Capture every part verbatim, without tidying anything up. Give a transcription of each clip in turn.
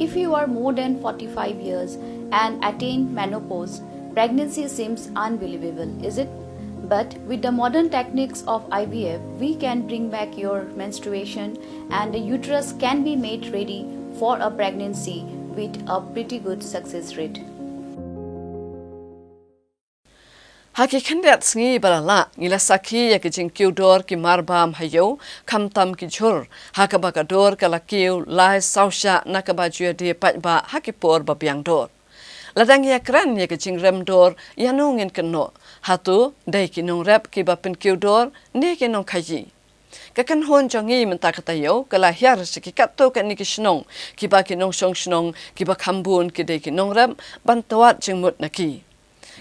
If you are more than forty-five years and attain menopause, pregnancy seems unbelievable, is it? But with the modern techniques of I V F, we can bring back your menstruation and the uterus can be made ready for a pregnancy with a pretty good success rate. Ha ki khyndiat sngi ba la leit, ngi la sakhi ïa ki jingkiew dor ki marbam ha ïew, khamtam ki jhur, ha kaba ka dor ka la kiew lai saw shah na kaba ju ïadie paidbah ha ki por ba biang dor. Lada ngi ïakren ïa ki jingrem dor, ïano ngin kynnoh? Hato dei ki nongrep kiba pynkiew dor ne ki nongkhaïi? Ka kynhun jong ngi mynta ka taïew ka la hiar sha ki katto katne ki shnong, kiba ki nongshong shnong kiba kham bun ki dei ki nongrep, ban tawat jingmut na ki.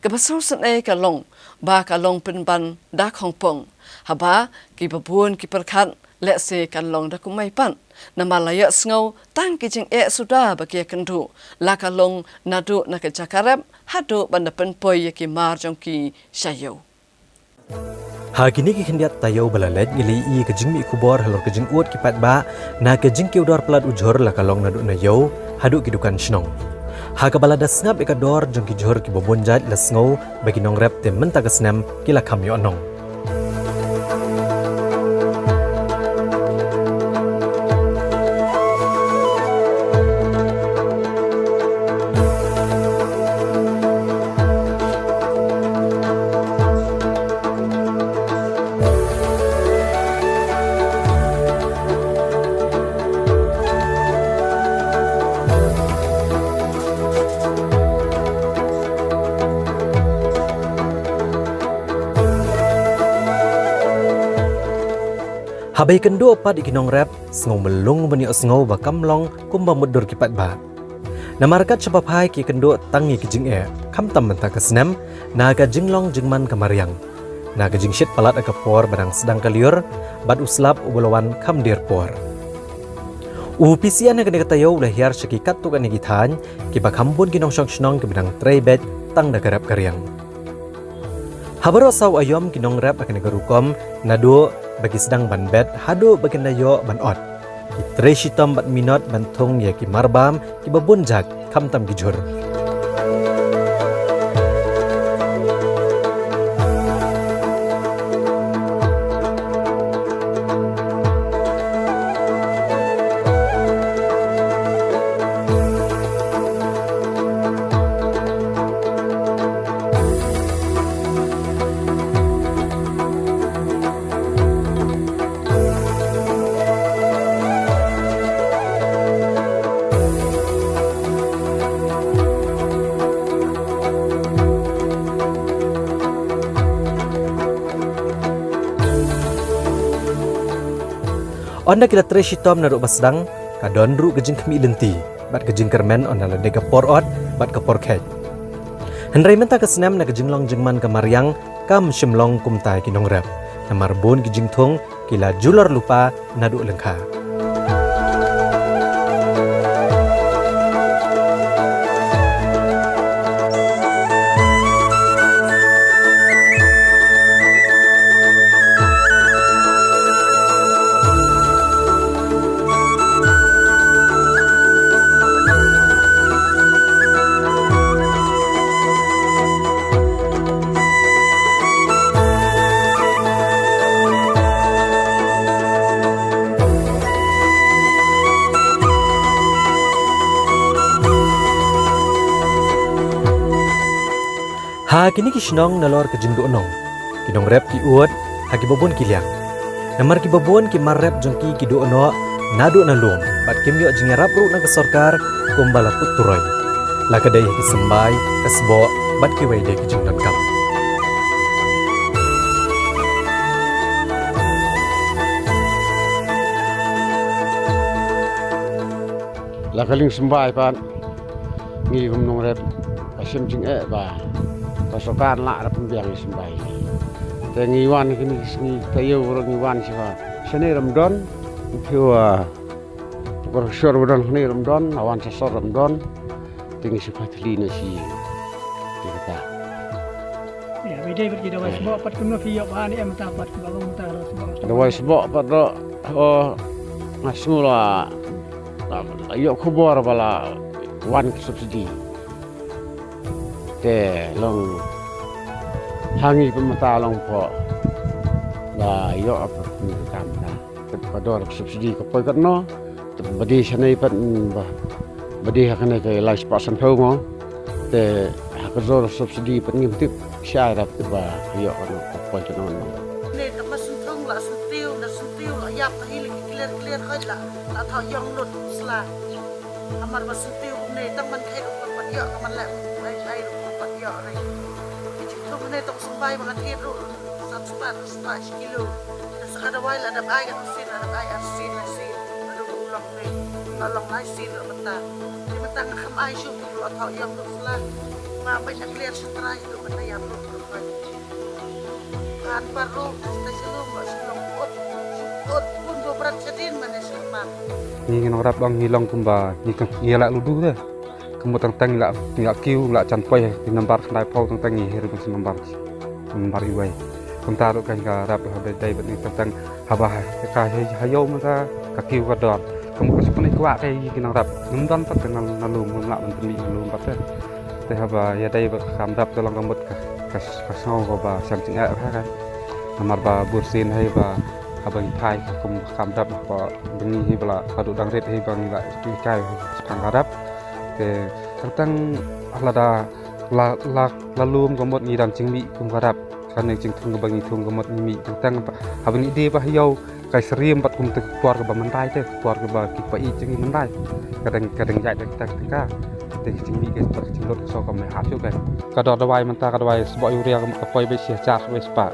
Kaba sngewsynei ka long ba ka long pynban da khongpong, haba kiba bun ki pyrkhat lehse kan long da kumai pat. Namar la ïohsngew tang ki jingeh suda ba ki ïakynduh, la ka long naduh na ka jaka rep haduh ban da pynpoi ïa ki mar jong ki sha ïew. Ha kine ki khyndiat taïew ba la leit, ngi la ïohi ïa ka jingmih khubor halor ka jingud ki paidbah na ka jingkiew dor palat u jhur, la ka long naduh na ïew haduh ki dukan shnong. Ha kaba lada sngap ïa ka dor jong ki jhur kiba bun jait, la sngew ba ki nongrep te mynta ka snem ki la kham ïoh nong. Haba ïakynduh pat ïa ki nongrep, sngew mlung ban ïohsngew ba kam long kumba mutdur ki paidbah. Namar kat shaba phai ki ïakynduh tang ïa ki jingeh, khamtam mynta ka snem, na ka jinglong jingman ka mariang, na ka jingshit palat ha ka por ba dang sdang ka lyiur, bad u slap uba la wan kham dier por. U P C N ha kane ka taïew u la hiar sha ki katto katne ki thaiñ, kiba kham bun ki nongshong shnong kiba dang trei beit tang da ka rep ka riang. Ha baroh saw aïom ki nongrep ha kane ka rukom, naduh ba ki sdang ban bet haduh ba kin da ïoh ban ot, ki trei shitom bad minot ban thung ïa ki marbam kiba bun jait, khamtam ki jhur. Ynda ki la trei shitom naduh ba sdang, ka don ruh ka jingkhmih lynti bad ka jingkyrmen ynda la dei ka por ot bad ka por kheit. Hynrei mynta ka snem na ka jinglong jingman ka mariang kam shym long kumta ïa ki nongrep, namar bun ki jingthung ki la julor lypa naduh lyngkha. Ha kine ki shnong nalor ka jingduhnong, ki nongrep ki ud ha kiba bun ki liang. Namar kiba bun ki mar rep jong ki ki duh noh naduh na lum bad kim ïoh jingïarap ruh na ka sorkar kumba la put turoi, la ka dei ha ki symbai, ka sboh bad kiwei de ki jingdonkam. La ka liang symbai pat, ngi kum nongrep ka shem jingeh ba ka sorkar lah rep pynbiang ïa symbai. Te ngi wan kine ki sngi taïew ruh ngi wan shiwa. Shane rem don, ngi phi wa, ka shor ba don kane rem don, awan sa sor rem don. Te ngi shiwa thli na shi. Te kata. Ïa, bide bad ki dawai sboh pat kumno phi ïoh ba ni em ta pat ki ba long ta dawai sboh. Dawai sboh pat ruh, oh, nga sngew la La, la ïoh khubor ba la wan ka subsidy. Te long hangi pynmata long pho ba ïoh apa pynmata. Te ka dor subsidy ka poi katno. Te ba dei shane pat, mm, ba, ba dei ha kane ka lai spah sanphew mo. Te ha ka dor subsidy pat ngim tip sha rap te ba ïoh katno ka poi katno. Ne ta ma sun thung la sun tiu, na sun tiu la ïap hi la ki clear clear khoi la, la thaw ïong lut sla. Amar ba sngewthuh ne tang man khet ruh kan pat ïoh, ka man leh ai ai ruh kan pat ïoh re. Ki jingthung ne tong symbai ba nga thied ruh san spah, spah shi kilo. Te sa ka dawai la dap ai ka tu sin, la dap ai ar sin, lai sin. Aduh u long ne. La long lai sin ruh mynta. Te mynta nga kham ai shuh ruh la thaw ïong ruh sla. Ma bai na clear sha trai ruh mynta ïap ruh ruh bai. Kan par ruh, stai shalom ba shalom ut. Ut pun do brat shadin mane shalom. Ngi ngi nongrep dang ngi long kumba ngi ka ngi la ludu de. Kumba tang tang ngi la ngi la kiew ngi la jan poi ki nambar khyndai phew tang tang ngi her bang nambar nambar iwei. Kumta ruh kan ka rap ha ba dei ba ngi tang tang haba ha ka ha ïoh mynta ka kiew ka dor. Kumba ka shu pynai kwah ka ngi ki nongrep. Ngim don pat ka na na lum ngim lah ban pynmih na lum pat de. Te haba ïadei bad ka kam dap te long ka mut ka, ka, ka sngew kaba shem jingeh bha ka. Namar ba bun sien hei ba haba ngi phai ka kum ka kam dap ba ngi hi ba la ka duh dang rit hei ba ngi la ngi kai shaphang ka dap. Te tang tang lada la, la, la lum ka mut ngi dang jingmih kum ka dap. Kane jingthung kaba ngi thung ka mut ngi mih tang tang ba haba ngi dei ba ha ïew. Ka syriem bad kum te ka por kaba mandai te ka por kaba ki pa i jong ngi mandai. Ka dang ka dang ïaid da kita ka tyngka. Te ka jingmih ka por ka jinglut ka shu ka meh hap shuh kan. Ka dor dawai mynta ka dawai sboh urea ka mut ka poi beit shi hajar beit spah.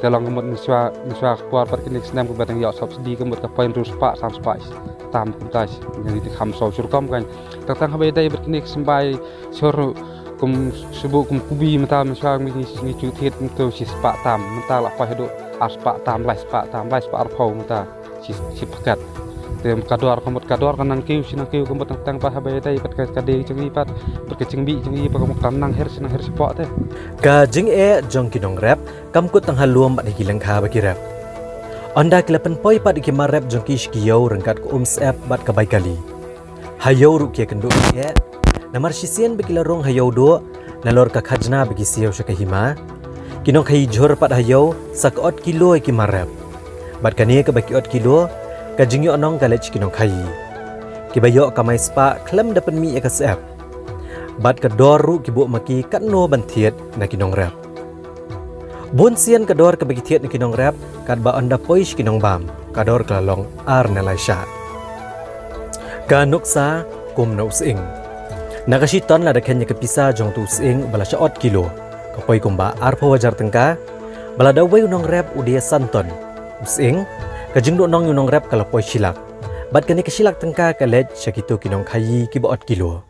Te long ka mut mynshuwa mynshuwa ka por bad kine ki snem kaba dang ïoh subsidy ka mut ka poi hynriew spah san spah tam kumta shi. Ngi te kham shu shu rukom kan. Tang tang haba ïadei bad kine ki symbai Shuh ruh kum shu buh kum kubi mynta mynshuwa ngi ngi ju thied mynta shi spah tam mynta la poi haduh ar spah tam lai spah tam lai spah arphew mynta shi shi paket. Te ka dor ka mut ka dor ka nang kiew shi nang kiew ka mut tang tang pat haba ïadei pat ka ka dei jong ngi pat pat ka jingmih jong ngi pat ka mut ka nang her shi nang her shapoh te. Ka jingeh jong ki nongrep kam kut tang ha lum bad ha ki lyngkha ba ki rep. Ynda ki la pynpoi pat ïa ki mar rep jong ki sha ki ïew ryngkat ka um syep bad ka bai kali. Ha ïew ruh ki ïakynduh ki eh. Namar shisien ba ki la rung ha ïew duh nalor ka khajna ba ki siew sha ka hima. Ki nongkhaïi jhur pat ha ïew sa ka ot kilo ïa ki mar rep. Bad kane kaba ki ot kilo ka jingïohnong ka leit sha ki nongkhaïi. Kiba ïoh kamai spah khlem da pynmih ïa ka syep. Bad ka dor ruh ki buh ma ki katno ban thied na ki nongrep. Bun sien ka dor kaba ki thied na ki nongrep katba ynda poi sha ki nongbam ka dor ka la long ar ne lai shah. Ka nuksa kum na u sying. Na ka shi ton lada kheiñ ïa ka pisa jong utu u sying uba la shah ot kilo ka poi kumba arphew hajar tyngka. Ba lada uwei u nongrep u die san ton u sying ka jingduhnong ïa u nongrep ka la poi shi lak. Bad kane ka shi lak tyngka ka leit sha kito ki nongkhaïi kiba ot kilo.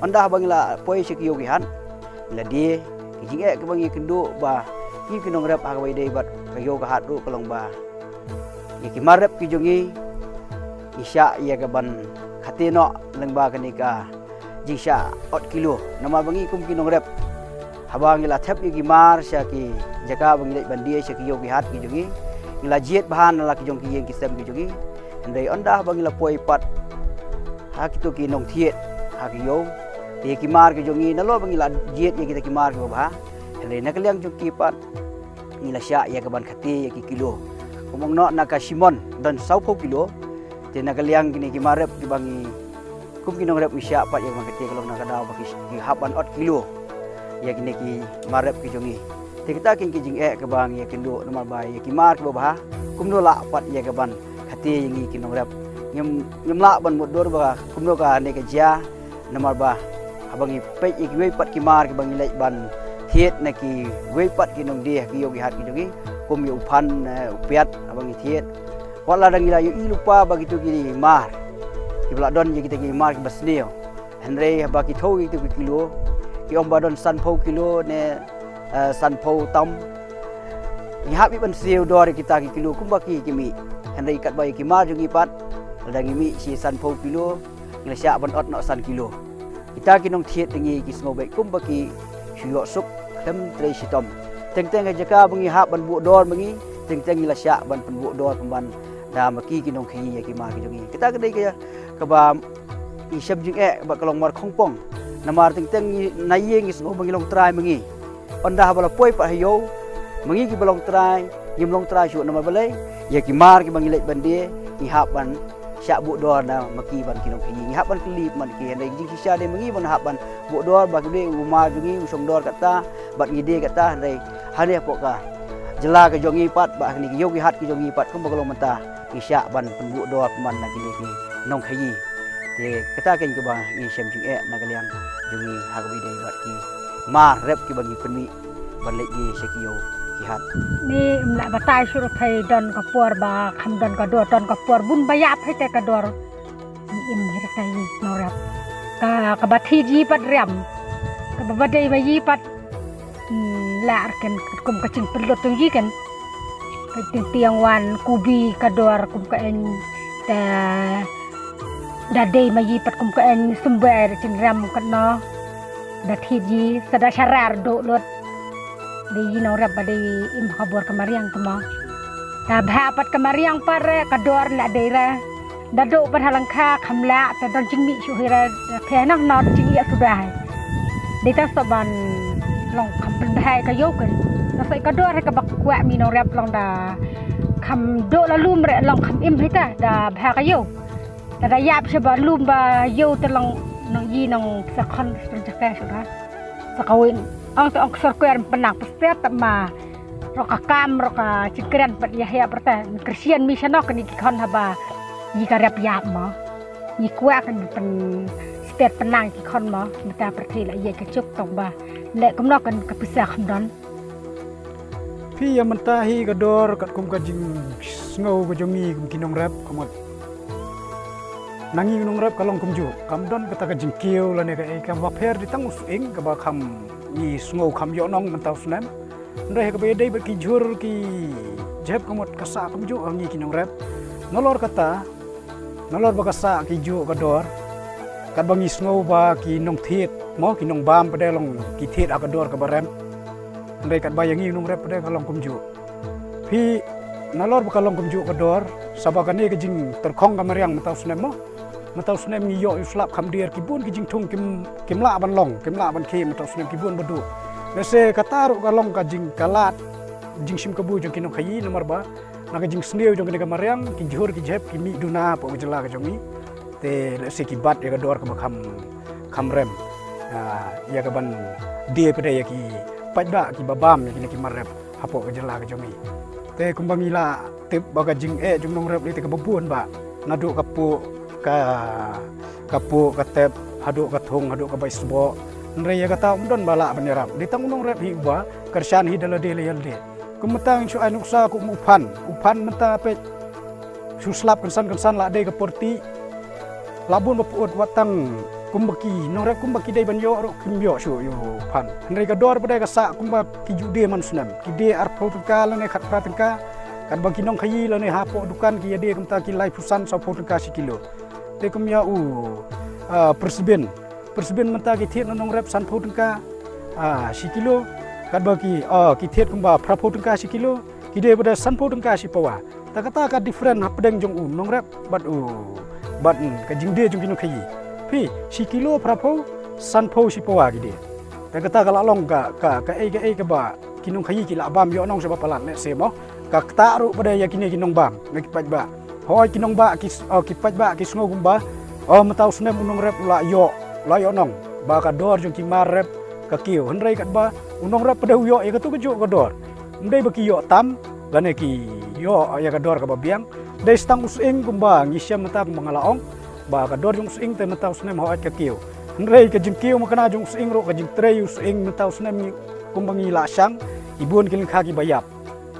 Ynda haba ngi la poi sha ki ïew ki hat ngi la die ki jingeh kiba ngi ïakynduh ba ngi ki nongrep ha kaba ïadei bad ka ïew ka hat ruh ka long ba ïa ki mar rep ki jong ngi ngi shah ïa ka ban khate noh lyngba kane ka jingshah ot kilo namar ba ngi kum ki nongrep haba ngi la thep ïa ki mar sha ki jaka ba ngi leit ban die sha ki ïew ki hat ki jong ngi ngi la jied bha na la ki jong ki ïing ki sem ki jong ngi. Hynrei ynda haba ngi la poi pat ha kito ki nongthied ha ki ïew te ïa ki mar ki jong ngi nalor ba ngi la jied ïa kita ki mar kiba bha. Hynrei na ka liang jong ki pat ngi la shah ïa ka ban khate ïa ki kilo. Kum ong noh na ka shimon don sawphew kilo. Te na ka liang kine ki mar rep kiba ngi kum ki nongrep ngi shah pat ïa ka ban khate ka long na ka daw ba ki ki hap ban ot kilo ïa kine ki mar rep ki jong ngi. Te kita kin ki jingeh kiba ngi ïakynduh namar ba ïa ki mar kiba bha kumno lah pat ïa ka ban khate ïa ngi ki nongrep. Ngim ngim lah ban mutdur ba kumno kane ka jia. Namar ba haba ngi peit ïa kiwei pat ki mar kiba ngi leit ban thied na kiwei pat ki nongdie ha ki ïew ki hat ki jong ngi kum ïa u phan, eh, u piat haba ngi thied. Wat la dang ngi la ïohi lypa ba kito ki mar kiba la don ïa kita ki mar kiba sniew. Hynrei haba ki thew ïa kito ki kilo ki ong ba don sanphew kilo ne eh, sanphew tam. Ngi hap ïa ban siew dor ïa kita ki kilo kumba ki ki mih. Hynrei katba ïa ki mar jong ngi pat Lada ngi mih shi sanphew kilo, ngi la shah ban ot noh san kilo. Kita ki nongthied jong ngi ki sngew beit kumba ki shu ïoh suk khlem trei shitom. Teng teng ka jaka ba ngi hap ban buh dor ma ngi, teng teng ngi la shah ban pynbuh dor pynban da ma ki ki nongkhaïi ïa ki mar ki jong ngi. Kita ka dei ka kaba ngi shem jingeh bad ka long mar khongpong. Namar teng teng ngi na ïing ngi sngew ba ngi long trai ma ngi. Ynda haba la poi pat ha ïew, ma ngi kiba long trai, ngim long trai shuh namar balei, ïa ki mar kiba ngi leit ban die, ngi hap ban shah buh dor na ma ki bad ki nongkhaïi, ngi hap ban kylli ma ki, hynrei jingshisha dei ma ngi ban hap ban buh dor ba ki dei u mar jong ngi u shong dor katta bad ngi die katta, hynrei hangne hapoh ka jylla ka jong ngi pat bad hangne ki ïew ki hat ki jong ngi pat kumba ka long mynta. Ngi shah ban pynbuh dor pynban na kine ki nongkhaïi. Te kata keiñ kaba ngi shem jingeh na ka liang jong ngi ha kaba ïadei bad ki mar rep kiba ngi pynmih ban leit die sha ki ïew ki hat. Ni ym lah batai shuh ruh, phai don ka por ba kham don ka dor, don ka por bun ba ïa phai te ka dor. Im hi ruh ka ïing nongrep. Ka, kaba thied ïa pat riam. Kaba ba dei ba ïa pat, hmm, lah ruh ken kum ka jingpynlut jong ïa ken. Ka jingtieng wan kubi ka dor kum ka eng te da dei ma ïa pat kum ka eng symbai ruh jingriam katno. Da thied ïa sa da sharar duh lut. Dei ïa nongrep ba dei im ha ka bor ka mariang te mo. Da bha pat ka mariang pat re ka dor la dei re. Da duh pat ha lyngkha kham lah te don jingmih shuh hi re. Phe nang nod jingïa suda hi. Dei ta sa ban long kham pynbha ka ïew ken. Ta sa ka dor hi kaba kwah mi nongrep long da kham duh la lum re long kham im hi ta da bha ka ïew. Lada ïap sha ba lum ba ïew te long nong ïa nong sa khon sa jaka sha ka sa ka win. Ong te ong ka sorkar pynang pynstep te ma rok ka kam rok ka jingkren pat ïa heh pyrta. Kyrshan mi sha nok kane ki khon haba ïa ka rep ïap mo. Ngi kwah kan pynstep pynang ki khon mo. Mynta pyrthei la ïa ka juk tong ba leh kumno kan ka pisa kham don. Phi ïa mynta hi ka dor katkum ka jingsngew ka jong ngi kum ki nongrep ka mut. Na ngi nongrep ka long kumjuh, kam don kata ka jingkiew lane kaei kaba pher, dei tang u sying kaba kham ngi sngew kham ïoh nong mynta u snem. Hynrei ha kaba ïadei bad ki jhur ki jhep ka mut ka sah kumjuh ha ngi ki nongrep. Nalor kata Nalor ba ka sah ki juh ka dor. Katba ngi sngew ba ki nongthied mo ki nongbam pat de long ki thied ha ka dor kaba rem. Hynrei katba ïa ngi nongrep pat de ka long kumjuh. Phi nalor ba ka long kumjuh ka dor sa ba kane ka jingtyrkhong ka mariang mynta u snem mo. Mynta u snem ngi ïoh ïa u slap kham dier ki bun ki jingthung kim, kim lah ban long, kim lah ban khie mynta u snem ki bun ba duh. Lehse kata ruh ka long ka jing ka lad jingshim kabu jong ki nongkhaïi namar ba na ka jingsniew jong kane ka mariang, ki jhur ki jhep ki mih duna hapoh ka jylla ka jong ngi. Te lehse ki bat ïa ka dor kaba kham, kham rem. Ah, ïa kaban die pat de ïa ki paidbah kiba bam ïa kine ki mar rep hapoh ka jylla ka jong ngi. Te kumba ngi la tip ba ka jingeh jong nongrep lei te kaba bun ba naduh ka puh ka, ka puh ka tep haduh ka thung haduh ka bai sboh. Hynrei ïa kata um don ba lah ban ïarap. Dei tang u nongrep hi uba kyrshan hi da lade la ïalade. Kum mynta ngi shu ai nuksa kum u phan, u phan mynta peit shu slap kynsan kynsan la dei ka por ti. La bun ba put wat tang kumba ki nongrep kumba ki dei ban ïoh ruh kim ïoh shuh ïa u phan. Hynrei ka dor pat de ka sah kumba ki ju die man snem. Ki die arphew tyngka lane khatphra tyngka. Katba ki nongkhaïi lane hapoh dukan ki ïa die kumta ki laiphew san sawphew tyngka shi kilo. Te kum ïa u, ah, pyrsbin. Pyrsbin mynta ki thied na nongrep sanphew tyngka, ah, shi kilo. Katba ki, ah, ki thied kumba phraphew tyngka shi kilo. Ki die pat de sanphew tyngka shi pawa. Ta kata ka different hapdeng jong u nongrep bad u, bad, mm, ka jingdie jong ki nongkhaïi. Phi, shi kilo phraphew, sanphew shi pawa ki die. Ta kata ka la long ka, ka, kaei kaei kaba ki nongkhaïi ki la bam ïoh nong sha ba palat lehse mo. Ka ktah ruh pat de ïa kine ki nongbam, na ki paidbah. Hooid ki nongbah ki, oh, ki paidbah ki sngew kumba, oh, mynta u snem u nongrep u la ïoh, u la ïoh nong. Ba ka dor jong ki mar rep ka kiew. Hynrei katba u nongrep pat de u ïoh ïa katu ka juh ka dor. Ym dei ba ki ïoh tam lane ki ïoh ïa ka dor kaba biang. Dei tang u sying kumba ngi shem mynta kumba nga la ong. Ba ka dor jong u sying te mynta u snem hooid ka kiew. Hynrei ka jingkiew mynta jong u sying ruh ka jingtrei u sying mynta u snem ngi kumba ngi la shang. Ki bun ki lyngkha kiba ïap.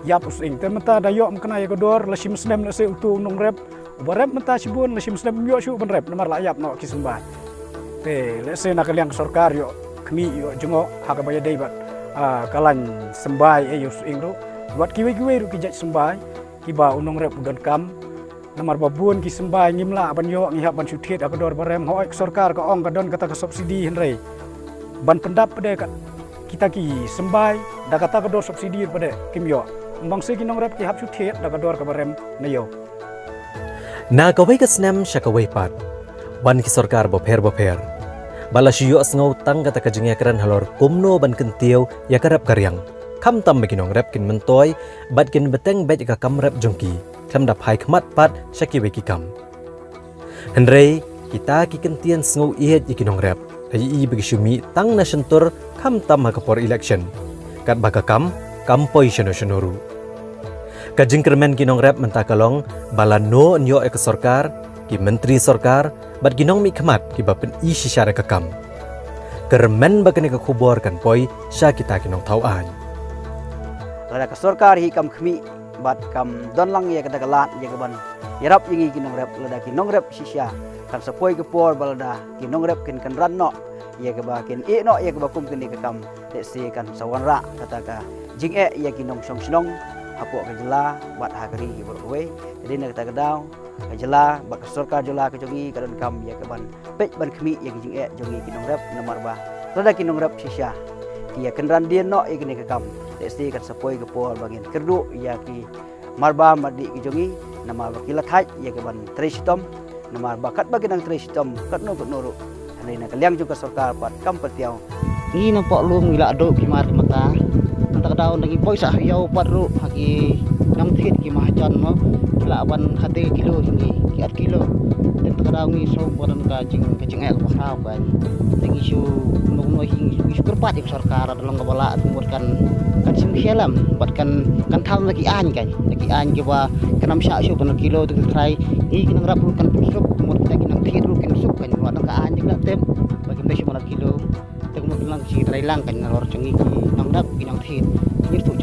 Ïap u sying. Te mynta da ïoh mynta ïa ka dor, la shim snem lehse utu u nongrep. Uba rep mynta shibun, la shim snem um ïoh shuh ban rep, namar la ïap noh ki symbai. Te lehse na ka liang ka sorkar ïoh khmih ïoh jngoh, ha kaba ïadei bad, ah, ka lain symbai, eh, ïa u sying ruh. Wat kiwei kiwei ruh ki jait symbai, kiba u nongrep u donkam. Namar ba bun ki symbai ngim lah ban ïoh, ngi hap ban shu thied ha ka dor ba rem. Hooid, ka sorkar ka ong ka don kata ka subsidy, hynrei ban pyndap pat de ka, kita ki symbai da kata ka dor subsidy pat de kim ïoh. Ym bang seh ki nongrep ki hap shu thied da ka dor kaba rem na ïew. Na kawei ka snem sha kawei pat, wan ki sorkar bapher bapher, ba la shu ïohsngew tang kata ka jingïakren halor kumno ban kyntiew ïa ka rep ka riang. Khamtam ba ki nongrep kin myntoi bad kin bteng beit ïa ka kam rep jong ki, khlem da phai khmat pat sha kiwei ki kam. Hynrei kita ki kyntien sngewieit ïa ki nongrep la ïohi ba ki shu mih tang na shyntur, khamtam ha ka por election, katba ka kam kam poi shano shano ruh. Ka jingkyrmen ki nongrep mynta ka long ba lano yn ïoh ïa ka sorkar, ki myntri sorkar bad ki nongmihkhmat kiba pyni shisha da ka kam. Kyrmen ba kane ka khubor kan poi sha kita ki nongthaw aiñ. Lada ka sorkar hi kam khmih bad kam don lang ïa kata ka lad ïa kaban ïarap ïa ngi ki nongrep, lada ki nongrep shisha, kan sa poi ka por ba lada ki nongrep kin kynran noh ïa kaba kin ïeh noh ïa kaba kum kane ka kam, lehse kan sa wanrah kata ka jingeh ïa ki nongshong shnong hapoh ka jylla bad ha ka ri hi baroh kawei. Te dei na kata ka daw ka jylla bad ka sorkar jylla ka jong ngi ka donkam ïa kaban peit ban khmih ïa ki jingeh jong ngi ki nongrep, namar ba lada ki nongrep shisha ki ïa kynran dien noh ïa kane ka kam, lehse kan sa poi ka por ba ngin kyrduh ïa ki marba mardih ki jong ngi, namar ba ki la thait ïa kaban trei shitom, namar ba katba ki nang trei shitom katno katno ruh, hynrei na ka liang jong ka sorkar pat kam pyrtiaw. Ngi nang poh lum ngi la duh ki mar ki mata. Nangta ka daw nda ngi poi sah ha ïew pat ruh ha ki nongthied ki mahajon mo, ki lah ban khathie kilo jong ngi, ki at kilo. Te nangta ka daw ngi sngewbha don ka jing, ka jingeh kaba khraw ka. Te ngi shu, ngi shu kyrpad ïa ka sorkar, lada long kaba lah te mut kan, kan shim khia lem bad kan, kan thaw na ki aiñ kan, na ki aiñ kiba kan ym shah shuh ban kilo te ki trai. Ngi ki nongrep ruh kan pynsuk, mut kita ki nongthied ruh kin suk kan, wat nang ka aiñ te ki la tip ba kim dei shuh ban kilo. Te ka mut lang ki trai lang kan, nalor jong ngi ki nongrep ki nongthied. Ngi ruh